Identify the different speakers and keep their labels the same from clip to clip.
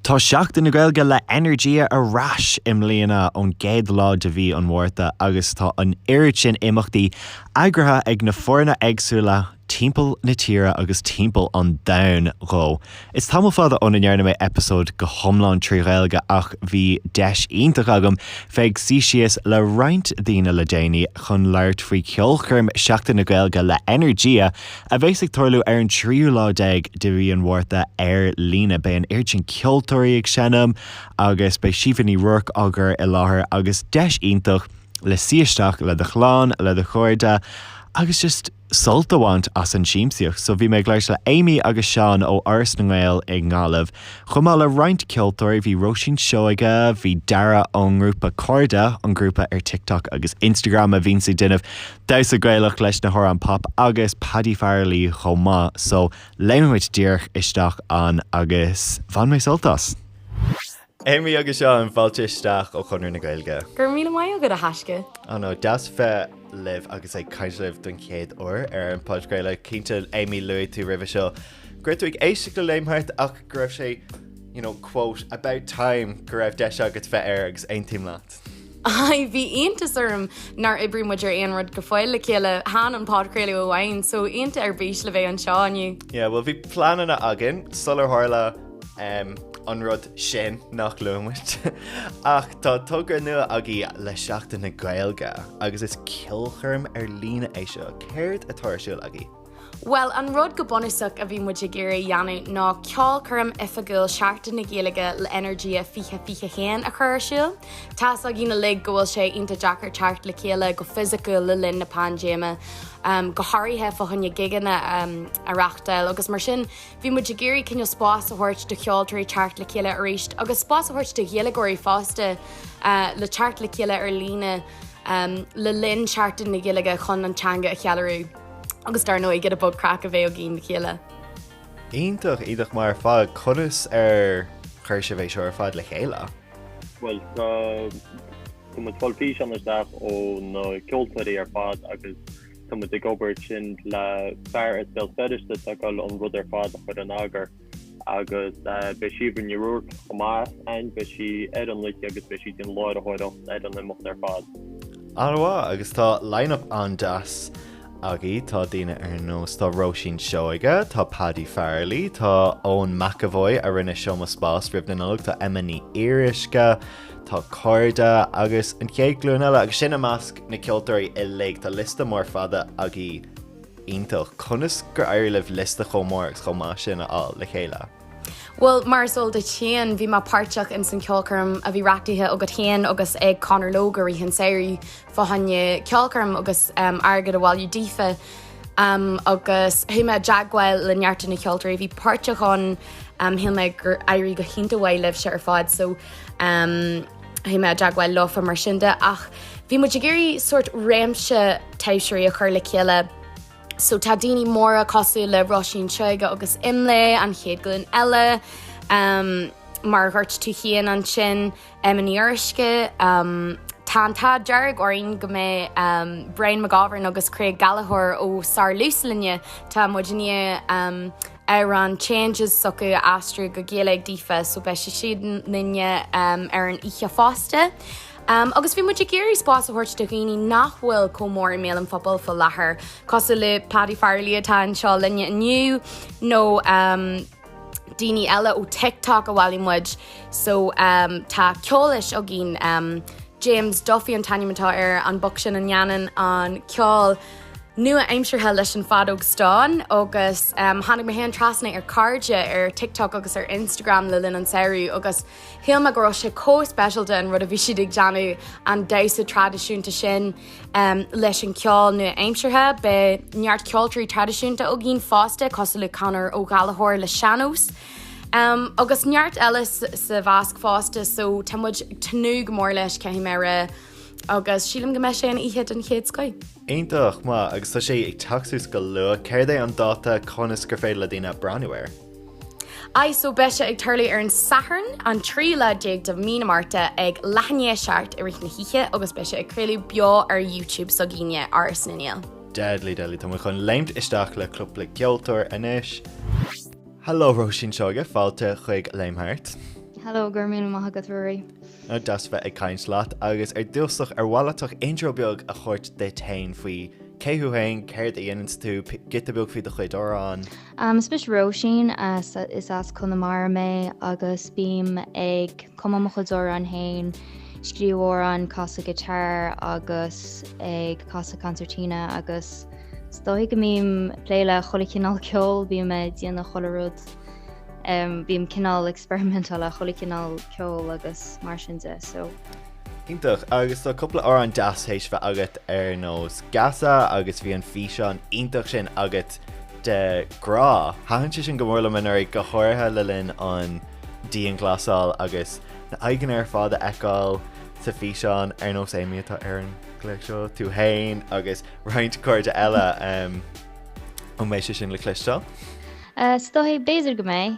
Speaker 1: Tá Seachtain na Gaeilge le Energia ar ais i mbliana ón gcéad lá de mhí an Mhárta agus tá an oiread sin imeachtaí eagraithe ag na foirne éagsúla timpeall na tíre agus timpeall an domhain dhó. Is tamall fada óna ndearna mé eipeasóid go hiomlán trí Ghaeilge ach bhí deis iontach agam bheith ag suí síos le roinnt daoine le déanaí chun labhairt faoi cheolchoirm Sheachtain na Gaeilge le Energia a bheas ag tarlú ar an tríú lá déag de mhí an Mhárta ar líne. Beidh an oiread sin ceoltóirí ag seinm agus beidh Síomha Ní Ruairc á gcur i láthair agus deis iontach le suí isteach le do chlann, le do chairde agus just sult a bhaint as an siamsaíocht. So bhí mé ag labhairt le Amy agus Seán ó Áras na nGael i nGaillimh. Chomh maith le roinnt ceoltóirí, bhí Róisín Seoige, bhí Dara ón ngrúpa Cairde, an grúpa ar TikTok agus Instagram a bhíonns ag déanamh damhsa Gaelach leis na hamhráin pop agus Paddy Farrelly chomh maith so léimfidh muid díreach isteach ann agus bhain mé sult as. Amy agus Seán, fáilte isteach ó Chonradh na Gaeilge.
Speaker 2: Go raibh míle maith agat, a Thaisce.
Speaker 1: Oh no, deas bheith libh agus ag caint libh don chéad uair ar an podchraoladh. Cinnte, Amy, luaigh tú roimhe seo go raibh tú ag éisteacht le Léim Thart ach go raibh sé, you know, quote, about time go raibh deis agat bheith air agus aontaím leat.
Speaker 2: Aye, bhí iontas orm nár oibrigh muid ar aon rud go fóill le chéile, chan an podchraoladh amháin, so iontach ar bís le bheith anseo inniu.
Speaker 1: Yeah, bhuel bhí pleananna againn sular tharla um, an rud sin nach luafaidh muid. Ach tá togra nua agaibh le Seachtain na Gaeilge agus is ceolchoirm ar líne é seo. Céard atá ar siúl agaibh?
Speaker 2: Bhuel, an rud go bunúsach a bhí muid ag iarraidh a dhéanamh ná ceolchoirm oifigiúil Seachtain na Gaeilge le Energia 2021 a chur ar siúl. Tá's againn uilig go bhfuil sé iontach deacair teacht le chéile go fisiciúil le linn na paindéime, go háirithe fá choinne gigeanna a reáchtáil agus mar sin bhí muid ag iarraidh cineál spás a thabhairt do cheoltóirí teacht le chéile arís agus spás a thabhairt do Ghaeilgeoirí fosta le teacht le chéile ar líne le linn Seachtain na Gaeilge chun an teanga a cheiliúradh. Agus dar ndóigh, giota beag craic a bheith againn le chéile.
Speaker 1: Iontach, iontach maith ar fad. Conas ar chuir sibh é seo ar fad le chéile?
Speaker 3: Bhuel, tá tá muid ag fáil físeán isteach ó na ceoltóirí ar fad agus tá muid ag obair ansin le fear as Béal Feirste atá ag dul an rud ar fad a chur in eagar. Agus beidh Síomha Ní Ruairc chomh maith ann, beidh sí ar an oíche agus beidh sí ag déanamh láithreoireacht ar an imeacht ar fad.
Speaker 1: An-mhaith, agus tá line-up an-deas agaibh, tá daoine ar nós, tá Róisín Seoige, tá Paddy Farrelly, tá Eoin McEvoy a rinne Seomra Spáis roimh na Nollag, tá Emma Ní Fhíoruisce, tá Cairde agus an Chéad Ghlúin Eile agus sin i measc na ceoltóirí uilig, tá liosta mór fada agaibh. Iontach. Conas gur éirigh libh liosta chomh mór agus chomh maith sin a fháil le chéile?
Speaker 2: Bhuel, mar is eol duit féin, bhí mé páirteach ins an cheolchoirm a bhí reachtaithe agat féin agus ag Conor Logue i rith an tsamhraidh fá choinne ceolchoirm agus airgead a bhailiú daofa. Agus chuaigh mé i dteagmháil le neart de na ceoltóirí a bhí páirteach ann. Shíl mé gur éirigh go hiontach mhaith libhse ar fad so chuaigh mé i dteagmháil leofa mar sin de ach bhí muid ag iarraidh sórt réimse taibhseoirí a chur le chéile so tá daoine móra cosúil le Róisín Seoige agus Imlé, An Chéad Ghlúin Eile, um, mar a dhúirt tú féin ansin, Emma Ní Fhíoruisce, um, tá an t-ádh dearg orainn go mbeidh um, Brian McGovern agus Craig Gallagher ó Saorlús linne. Tá muid i ndiaidh um, amhrán Changes s'acu a aistriú go Gaeilge daofa so beidh siad linne ar an oíche fosta. Agus bhí muid ag iarraidh spás a thabhairt do dhaoine nach bhfuil chomh mór i mbéal an phobail faoi láthair, cosúil le Paddy Farrelly atá anseo linne inniu nó daoine eile ó TikTok a bhailigh muid. So tá ceolfheis againn, James Duffy an t-ainm atá ar an boc sin a ndéanann an ceol. nua-aimseartha leis an feadóg stáin agus tháinig mé féin trasna ar Cairde ar TikTok agus ar Instagram le linn an tsamhraidh agus shíl mé go raibh sé chomh speisialta an rud a bhí siad ag déanamh, an damhsa traidisiúnta sin leis an cheol nua-aimseartha. Beidh neart ceoltóirí traidisiúnta againn fosta, cosúil le Conor Ó Gallchóir le sean-nós. Agus neart eile sa mheasc fosta so tá muid ag tnúth go mór leis, caithfidh mé a rá. Agus sílim go mbeidh sé ina oíche den chéad scoith.
Speaker 1: Iontach maith, agus tá sé ag teacht suas go luath. Céard é an dáta, conas gur féidir le daoine breathnú air?
Speaker 2: Aye, so beidh sé ag tarlú ar an Satharn, an tríú lá déag de mhí na Márta ag leath i ndiaidh a 7 i rith na hoíche agus beidh sé ag craoladh beo ar YouTube s'againne, Áras na nGael.
Speaker 1: Deadly, deadly. Tá muid chun léimt isteach le cúpla ceoltóir anois. Hello Róisín Seoige, fáilte chuig Léim Thart.
Speaker 4: Hello, go raibh míle maith agat, Ruairí.
Speaker 1: Deas bheith ag caint leat agus ar dtús ar mhaith leat ach intro beag a thabhairt duit féin faoi cé thú féin, céard a dhéananns tú, giota beag faoi do chuid amhrán.
Speaker 4: Is mise Róisín, is as Conamara mé agus bím ag cumadh mo chuid amhrán féin, scríobh amhrán, casadh guitar agus ag casadh concertina agus is dóigh go mbím ag plé le chuile chineál ceoil, bím ag déanamh chuile rud. Bím cineál experimental le chuile chineál ceoil agus mar sin de so.
Speaker 1: Iontach, agus tá cúpla amhrán deas théis bheith agat ar nós Geasa agus bhí an físeán iontach sin agat de Grá. Thaitin sé sin go mór liom anuraidh, go háirithe le linn an dianghlasáil agus na aghaidheanna ar fad a fheiceáil sa físeán ar nós Amy atá ar an nglaoch seo, tú féin agus roinnt cairde eile. An mbeidh sé sin le cloisteáil?
Speaker 4: Is dóigh, b'fhéidir go mbeidh.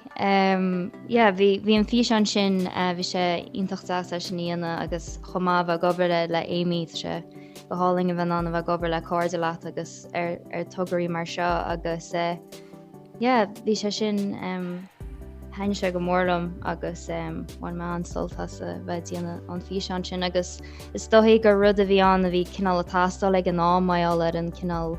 Speaker 4: Yeah, bhí, bhí an físeán sin, bhí sé iontach deas é sin a dhéanamh agus chomh maith a bheith ag obair le, le Amy, tá sé go hálainn a bheith in ann a bheith ag obair le cairde leat agus ar, ar tograí mar seo agus yeah, bhí sé sin, thaitnigh sé go mór liom agus bhain mé an-sult as a bheith ag déanamh an físeán sin agus is dóigh gur rud a bhí ann a bhí cineál ag teastáil ag an am mar gheall ar an cineál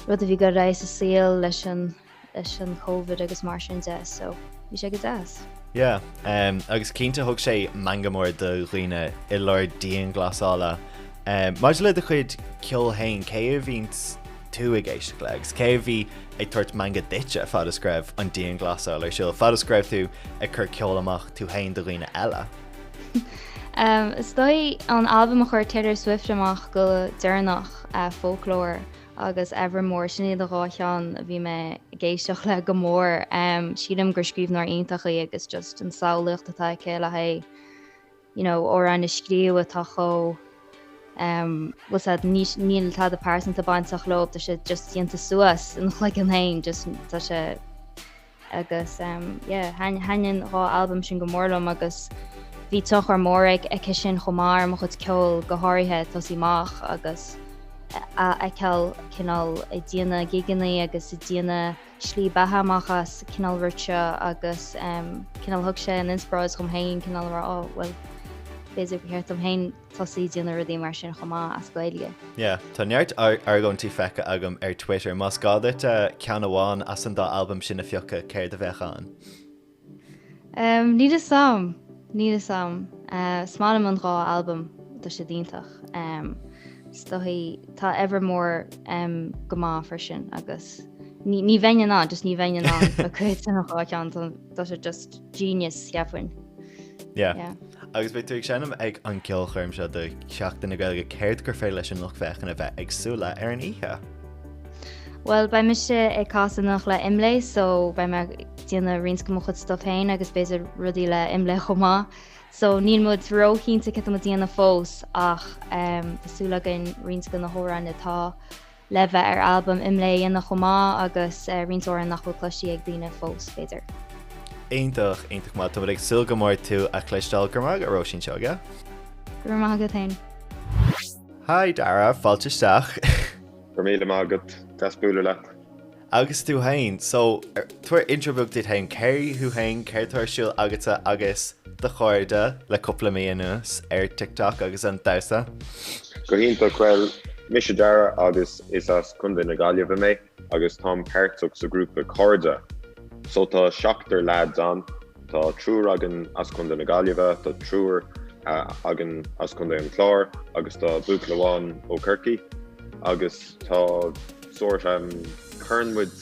Speaker 4: rud a bhí ag dul ar aghaidh sa saol leis an leis an Covid agus mar sin de so bhí sé go deas.
Speaker 1: Yeah, um, agus cinnte thug sé meangadh mór do dhaoine i lár dianghlasála. Um, maidir le do chuid ceoil féin, cé a bhíonns tú ag éisteacht le agus cé a bhí ag tabhairt meangadh duitse fad is go raibh an dianghlasáil ar siúl, fad is go raibh tú ag cur ceol amach tú féin do dhaoine eile?
Speaker 4: Um, is dóigh an albam a chuir Taylor Swift amach go deireanach, uh, Folklore, agus Evermore, sin iad an dhá cheann a bhí mé ag éisteacht le go mór. Sílim gur scríbhneoir iontach í agus just an samhlaíocht atá aici le haghaidh you know, amhráin a scríobh atá chomh um, bhfuil a fhios agat, níl tada pearsanta bainteach leo, tá sé just déanta suas ina chloigeann féin, just tá sé Agus yeah, thaitin an dhá albam sin go mór liom agus bhí tionchar mór ag aici sin chomh maith ar mo chuid ceoil, go háirithe ag tosaí amach agus a fheiceáil cineál ag déanamh gigeanna agus ag déanamh slí beatha amach as cineál rud seo agus cineál thug sé an inspioráid dhom féin cineál a rá, oh well b'fhéidir gur cheart dom féin tosaí ag déanamh rudaí mar sin chomh maith as Gaeilge.
Speaker 1: Yeah, tá neart argóintí feicthe agam ar Twitter. Más gá duit ceann amháin as an dá albam sin a phiocadh, céard a bheadh ann?
Speaker 4: Um, níl fhios a'm, níl fhios a'm. Uh, is maith liom an dhá albam, tá siad iontach. Um, is dóigh, tá Evermore um, go maith freisin agus ní, ní bheinn in ann, just ní bheinn in ann piocadh idir an dhá cheann, tá sé just genius, cheapfainn.
Speaker 1: Yeah. Yeah. Agus beidh tú ag seinm ag an gceolchoirm seo do Sheachtain na Gaeilge, céard gur féidir leis an lucht féachana bheith ag súil le ar an oíche?
Speaker 4: Bhuel, beidh mise ag casadh in éineacht le Imlé, so beidh mé ag déanamh roinnt de mo chuid stuff féin agus b'fhéidir rudaí le Imlé chomh maith. So níl muid róchinnte céard atá muid ag déanamh fós ach um, tá súil againn roinnt de na hamhráin atá le bheith ar albam Imlé a dhéanamh chomh maith agus roinnt amhrán nach bhfuil cloiste ag daoine fós, b'fhéidir.
Speaker 1: Iontach, iontach maith. Tá muid ag súil go mór tú a chloisteáil. Go raibh maith agat, Róisín Seoige.
Speaker 4: Go raibh maith agat féin.
Speaker 1: Hi Dara, fáilte isteach.
Speaker 5: Go raibh míle maith agat, deas bualadh leat.
Speaker 1: Agus tú féin, so, tabhair intro beag duit féin, cé thú féin, céard atá ar siúl agatsa agus do chairde le cúpla mí anuas ar TikTok agus an damhsa?
Speaker 5: Go hiontach, bhuel, mise Dara agus is as Contae na Gaillimhe mé agus táim páirteach sa ghrúpa Cairde. So tá seachtar leaids ann, tá triúr againn as Contae na Gaillimhe, tá triúr againn as Contae an Chláir agus tá buachaill amháin ó Chorcaigh agus Tá sórt, cuireann muid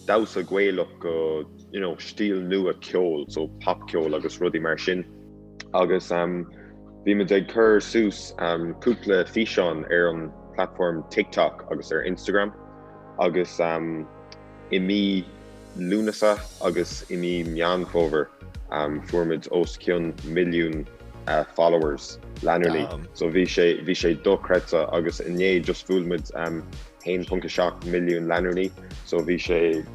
Speaker 5: damhsa Gaelach go, you know, stíl nua ceoil, so popcheol agus rudaí mar sin. Agus bhí muid ag cur suas cúpla físeán ar an platform TikTok agus ar Instagram agus i mí Lúnasa agus i mí Meán Fómhair fuair muid os cionn milliún followers, leanúnaí. So bhí sé, bhí sé dochreidte agus inné just bhuail muid 1.7 milliún leanúnaí so bhí sé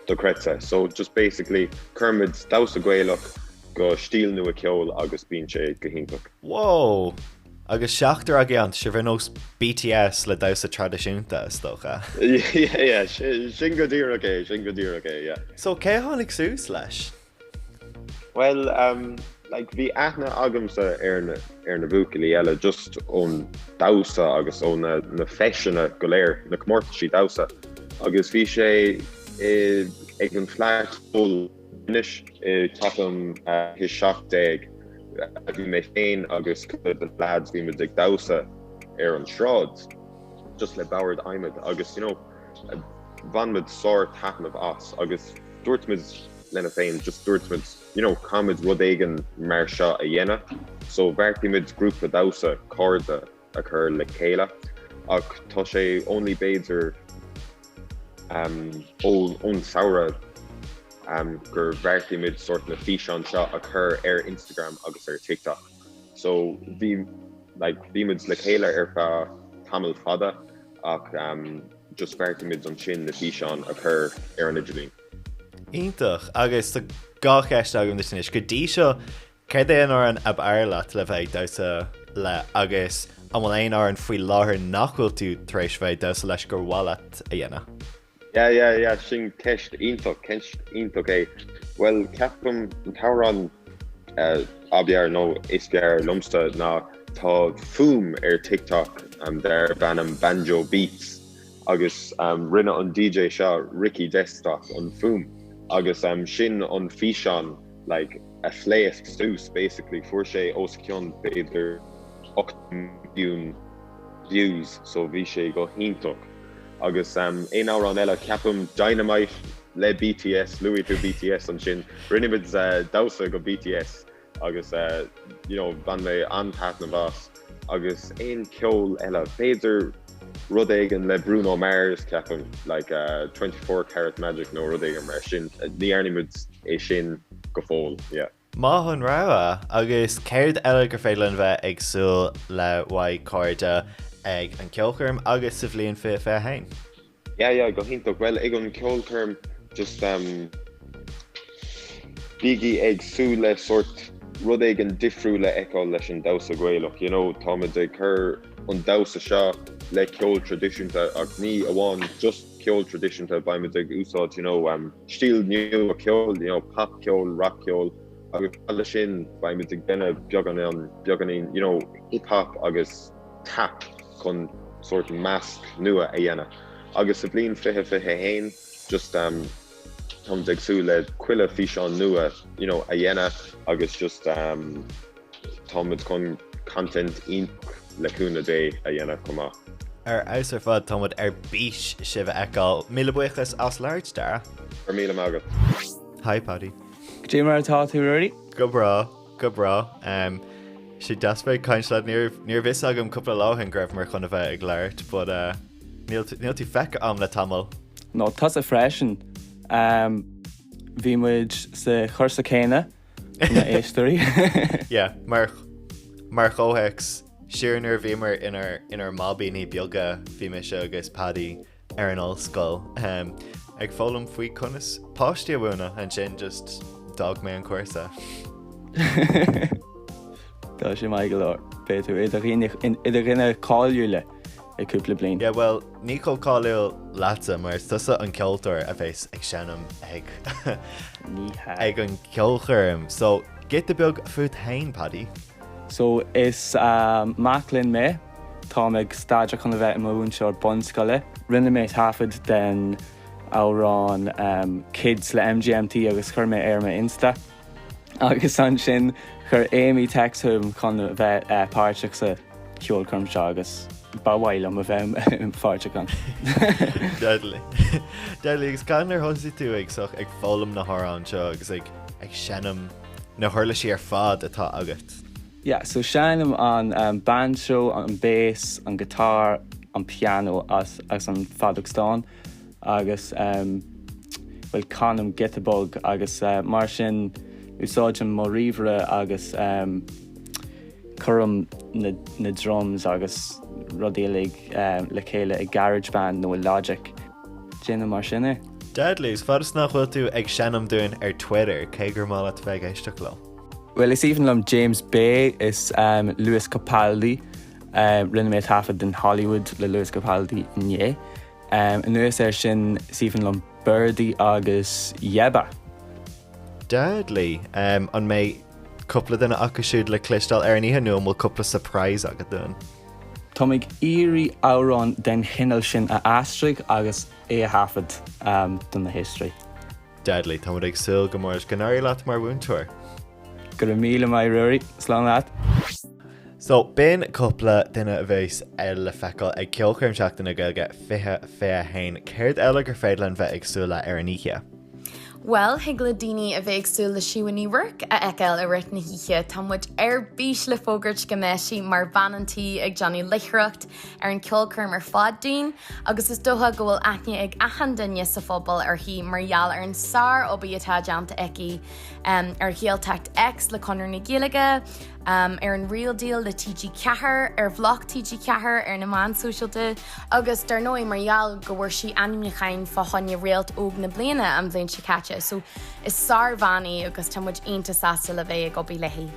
Speaker 5: dochreidte. So just basically cuireann muid damhsa Gaelach go stíl nua ceoil agus bíonn sé go hiontach.
Speaker 1: Whoa! Agus seachtar agaibh ann, tá sibh ar nós BTS le damhsa traidisiúnta, is dócha.
Speaker 5: Yeah, yeah, sin go díreach é, sin go díreach é, yeah.
Speaker 1: So, cé a tháinig suas leis?
Speaker 5: Bhuel, like, bhí aithne agamsa ar na, ar na buachaillí eile just ón damhsa agus ó na, na feiseanna go léir, na comórtaisí damhsa. Agus bhí sé i, ag an Fleadh Cheoil Inis i, ceapaim, 17, bhí mé féin agus cúpla de na lads, bhí muid ag damhsa ar an sráid just le bord adhmaid agus, you know, bhain muid sár-taitneamh as agus dúirt muid lena féin, just dúirt muid, you know, caithfimid rud éigin mar seo a dhéanamh. So bheartaigh muid grúpa damhsa, Cairde, a chur le chéile ach tá sé only b'fhéidir um, ón samhradh um, gur bheartaigh muid sort na físeáin seo a chur ar Instagram agus ar TikTok. So bhí like, bhí muid le chéile ar feadh tamall fada ach um, just bheartaigh muid ansin na físeáin a chur ar an idirlíon.
Speaker 1: Iontach! Agus tá dhá cheist agam duit anois. Go dtí seo, céard é an amhrán ab fhearr leat le bheith ag damhsa le agus an bhfuil aon amhrán faoi láthair nach bhfuil tú tar éis bheith ag damhsa leis gur mhaith leat a dhéanamh?
Speaker 5: Yeah, yeah, yeah, sin ceist iontach, ceist iontach é. Bhuel, ceapaim an t-amhrán ab fhearr nó is fearr liomsa ná tá fuaim ar TikTok darb ainm Banjo Beats agus rinne an DJ seo Ricky Desktop an fuaim agus sin an físeán like a phléasc suas basically fuair sé os cionn b'fhéidir 8 milliún views so bhí sé go hiontach. Agus aon amhrán eile, ceapaim Dynamite le BTS, luaigh tú BTS ansin, rinne muid damhsa go BTS agus you know bhain mé an-taitneamh as. Agus aon ceol eile, b'fhéidir rud éigin le Bruno Mars ceapaim, like 24 Karat Magic nó rud éigin mar sin, ní dhearna muid é sin go fóill, yeah.
Speaker 1: Maith an rogha! Agus céard eile gur féidir linn bheith ag súil le uaidh Cairde ag an gceolchoirm agus sa bhliain 2021?
Speaker 5: Yeah, yeah, go hiontach. Bhuel, ag an gceolchoirm, just um, bígí ag súil le sórt rud éigin difriúil a fheiceáil leis an damhsa Gaelach. You know, táimid ag cur an damhsa seo le ceol traidisiúnta ach ní amháin just ceol traidisiúnta, beimid ag úsáid, you know, um, stíl nua ceoil, you know, popcheol, rac-cheol agus leis sin beimid ag déanamh beagáinín, beagáinín, you know, hip hop agus tap chun sórt measc nua a dhéanamh. Agus sa bhliain 2021 just um, táimid ag súil le chuile físeán nua, you know, a dhéanamh agus just um, Táimid chun content iontach le cúnamh Dé a dhéanamh chomh maith.
Speaker 1: Ar fheabhas ar fad, tá muid ar bís sibh a fheiceáil. Míle buíochas as labhairt, Dara.
Speaker 5: Go raibh míle maith agat.
Speaker 1: Hi Paddy.
Speaker 6: Cad é mar atá tú, Ruairí?
Speaker 1: Go breá, go breá. Tá sé deas bheith ag caint leat. Ní raibh, ní raibh fhios agam cúpla lá ó shin go rabhamar chun a bheith ag labhairt, but uh, níl, níl tú feicthe a'm le tamall.
Speaker 6: Nó tusa freisin. Bhí muid sa chúrsa céanna. Na éisteoirí.
Speaker 1: Yeah, mar mar chomhthéacs, siar nuair a bhíomar inár inár mbaibíní beaga, bhí mise agus Paddy ar an ollscoil um, ag foghlaim faoi conas páistí a mhúineadh, ansin just d'fhág mé an cúrsa.
Speaker 6: Tá sé maith go leor. Beidh tú i do dhuine i do dhuine cáiliúil i cúpla bliain.
Speaker 1: Yeah, well, ní chomh cáiliúil leatsa mar is tusa an ceoltóir a bheas ag seinm ag
Speaker 6: Ní hea.
Speaker 1: ag an gceolchoirm. So, giota beag fút féin, Paddy.
Speaker 6: So, is mac léinn mé. Táim ag staidéar chun a bheith i mo mhúinteoir bunscoile. Rinne mé taifead den amhrán Kids le MGMT agus chuir mé ar mo Insta. Agus ansin chuir Amy text chugam chun a bheith páirteach sa cheolchoirm seo agus ba mhaith liom a bheith páirteach ann.
Speaker 1: Deadly. Deadly agus cathain ar thosaigh tú ag so ag foghlaim na hamhráin seo agus ag ag seinm na huirlisí ar fad atá agat?
Speaker 6: Yeah, so seinnim an banjo, an bass, an guitar, an piano agus an feadóg stáin. agus bhuel canaim giota beag agus mar sin úsáidim mo ríomhaire agus cuirim na drums agus rudaí uilig le chéile i GarageBand nó i Logic. Déanaim mar sin é.
Speaker 1: Deadly, fad is nach bhfuil tú ag seinm dúinn ar Twitter, cé gur maith leat bheith ag éisteacht leo?
Speaker 6: Bhuel is aoibhinn liom James Bay is Lewis Capaldi. Rinne mé taifead den Hollywood le Lewis Capaldi inné. Anuas air sin, is aoibhinn liom Birdy agus Yebba.
Speaker 1: Deadly. An mbeidh cúpla duine acu siúd le cloisteáil ar an oíche nó an bhfuil cúpla surprise agat dúinn?
Speaker 6: Táim ag iarraidh amhrán den chineál sin a aistrigh agus é a thaifead do na héisteoirí.
Speaker 1: Deadly. Tá muid ag súil go mór leis. Go n-éirí leat mar mhúinteoir.
Speaker 6: Go raibh míle maith Ruairí. Slán leat.
Speaker 1: So, b'in cúpla duine a bheas le feiceáil ag Ceolchoirm Sheachtain na Gaeilge 2021. Céard eile gur féidir linn bheith ag súil le ar an oíche?
Speaker 2: Bhuel, thig le daoine a bheith ag súil le Síomha Ní Ruairc a fheiceáil i rith na hoíche. Tá muid ar bís le fógairt go mbeidh sí mar bhean an tí ag déanamh láithreacht ar an ceolchoirm ar fad dúinn agus is dócha go bhfuil aithne ag achan duine sa phobal uirthi mar gheall ar an sár-obair atá déanta aici ar Ghaeltacht X le Conradh na Gaeilge, ar an Real Deal le TG4, ar bhlag TG4, ar na meáin sóisialta agus dar ndóigh mar gheall go bhfuair sí ainmniúcháin fá choinne Réalt Óg na Bliana an bhliain seo caite. So is sár-bhean í agus tá muid iontach sásta le bheith ag obair léi.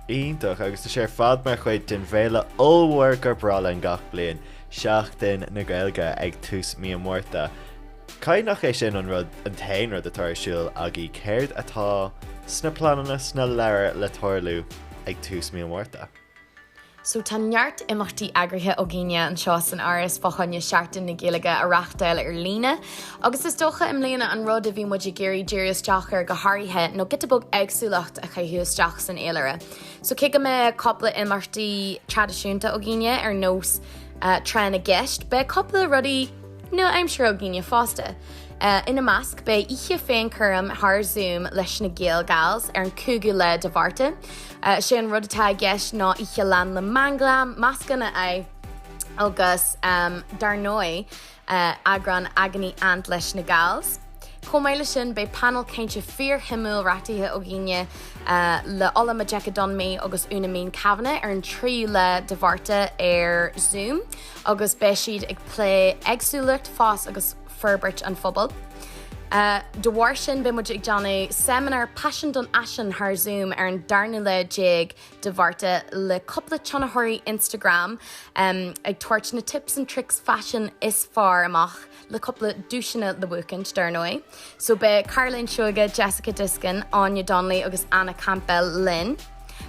Speaker 1: Iontach, agus tá sé ar fad mar chuid den bhféile ollmhór gur breá linn gach bliain, Seachtain na Gaeilge ag tús mí an Mhárta. Caithfidh nach é sin an rud, an t-aon rud atá ar siúl agaibh, céard atá sna pleananna, sna leabhair le tarlú ag tús mí an Mhárta?
Speaker 2: So tá neart imeachtaí eagraithe againne anseo san Áras fá choinne Seachtain na Gaeilge a reáchtáil ar líne agus is dócha i mbliana an rud a bhí muid ag iarraidh díriú isteach air go háirithe nó giota beag éagsúlacht a chaitheamh isteach san fhéilire. So cé go mbeidh cúpla imeachtaí traidisiúnta againne ar nós Tráth na gCeist, beidh cúpla rudaí nua-aimseartha againne fosta. Ina measc, beidh oíche féinchúraim thar Zoom leis na Gael Gals ar an 5ú lá de Mhárta. Is é an rud atá i gceist ná oíche lán le manglam, meascán a fháil agus, dar ndóigh, eagrán Agony Aunt leis na Gals. Chomh maith leis sin, beidh painéal cainte fíorshuimiúil reachtaithe againne le Ola Majekodunmi agus Úna Mín Kavanagh ar an 3ú lá de Mhárta ar Zoom. agus beidh siad ag plé éagsúlacht, fás agus forbairt an phobail. De bharr sin, beidh muid ag déanamh seimineár Paisean don Fhaisean thar Zoom ar an darna lá déag de Mhárta le cúpla tionchairí Instagram ag tabhairt na tips and tricks faisin is fearr amach le cúpla duaiseanna le buachaint, dar ndóigh. So beidh Caroline Seoige, Jessica Diskin, Áine Donnelly agus Anna Campbell linn.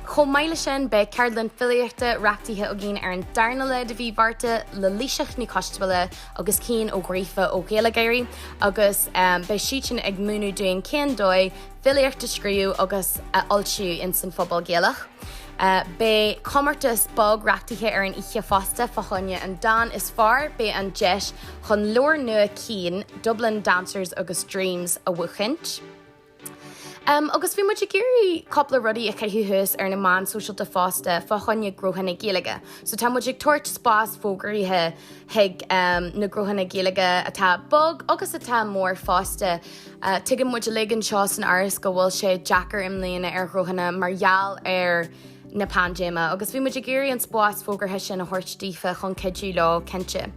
Speaker 2: Chomh maith leis sin, beidh ceardlann filíochta reachtaithe againn ar an darna lá de mhí Mhárta le Laoighseach Ní Choisdealbha agus Cian Ó Gríofa ó Ghaelgáirí agus beidh siadsan ag múineadh dúinn cén dóigh filíocht a scríobh agus a fhoilsiú ins an phobal Gaelach. Beidh comórtas beag reachtaithe ar an oíche fosta fá choinne an dán is fearr, beidh an deis chun leabhar nua Cian, Dublin Dancers agus Dreams a bhuachaint. Agus bhí muid ag iarraidh cúpla rudaí a chaitheamh thuas ar na meáin sóisialta fosta fá choinne gnóthanna Gaeilge. So tá muid ag tabhairt spás fógraithe chuig na gnóthanna Gaeilge atá beag agus atá mór fosta. Tuigeann muid uilig anseo san Áras go bhfuil sé deacair i mbliana ar ghnóthanna mar gheall ar na paindéime agus bhí muid ag iarraidh an spás fógartha sin a thabhairt daofa chun cuidiú leo cinnte.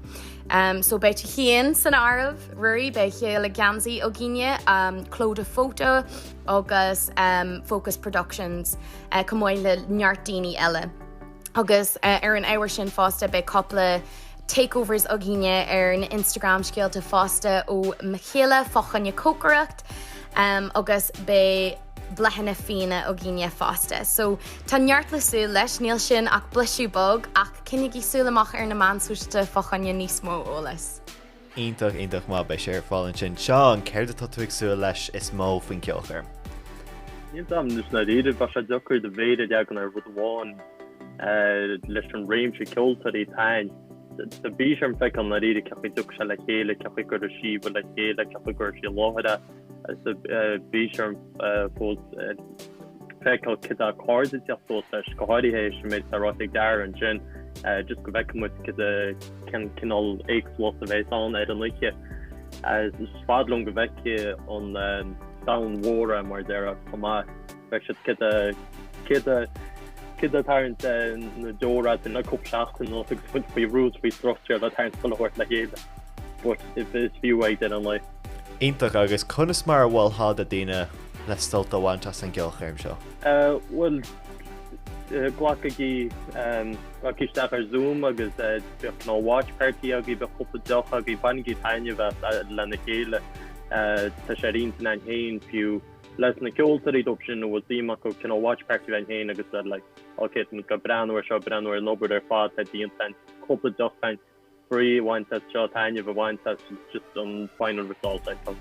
Speaker 2: So beidh tú féin san áireamh, Ruairí, beidh Chéile Geansaí againne, Clodagh Photo agus Focus Productions chomh maith le neart daoine eile. Agus ar an ábhar sin fosta beidh cúpla takeovers againne ar na Instagram scéalta fosta ó mo chéile fá choinne cócaireacht agus beidh bláthanna fíona againne fosta. So tá neart le súil leis, níl sin ach blaiseadh beag ach coinnígí súil amach ar na meáin sóisialta fá choinne níos mó eolais.
Speaker 1: Iontach, iontach maith, beidh sé ar fáil ansin. Seán, céard atá tú ag súil leis is mó faoin gceolchoirm?
Speaker 3: Níl 's a'm anois ndáiríre, bheadh sé deacair do mhéar a leagan ar rud amháin leis an réimse ceoltóirí atá ann. Tá bís orm feiceáil ndáiríre cén chaoi a dtiocfaidh sé le chéile, cén chaoi a gcuirfidh Síomha le chéile, cén chaoi a gcuirfidh sí i láthair é. Tá bís orm fós feiceáil cad é Cairde ag teacht suas leis, go háirithe éis an méid atá ráite ag Dara ansin, just go bhfeicfidh muid cad é cén cineál éagsúlacht a bheas ann ar an oíche. Is fada liom go bhfeicfidh an domhan mhór é mar a déarfá chomh maith. Beidh siad cad é cad é cad é tarraingt na deora le cúpla seachtain anuas agus muid faoi bhrú is faoi strus le tarraingt chuile shórt le chéile. But is fiú é ag deireadh an lae.
Speaker 1: Iontach, agus conas mar a mholfá do daoine le sult a bhaint as an gceolchoirm seo?
Speaker 3: Bhuel, glacaigí, glacaigí isteach ar Zoom agus bíodh cineál watch party agaibh, bíodh cúpla deoch agaibh, bainigí taitneamh as lena chéile. Tá sé ar intinn againn féin fiú. Leis na ceoltóirí dóibh sin a bhfuil suim acu cineál watch party againn féin agus said like ok tá muid ag breathnú ar seo, breathnú ar an obair ar fad atá déanta againn, cúpla deoch againn, spraoi a bhaint as seo, taitneamh a bhaint as just an final result I suppose.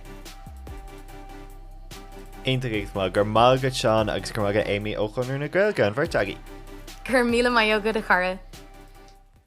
Speaker 1: Iontach iontach maith. Go raibh maith agat Seán agus go raibh maith agat Amy ó Chonradh na Gaeilge, an bheirt agaibh.
Speaker 2: Go raibh míle maith agat a chara.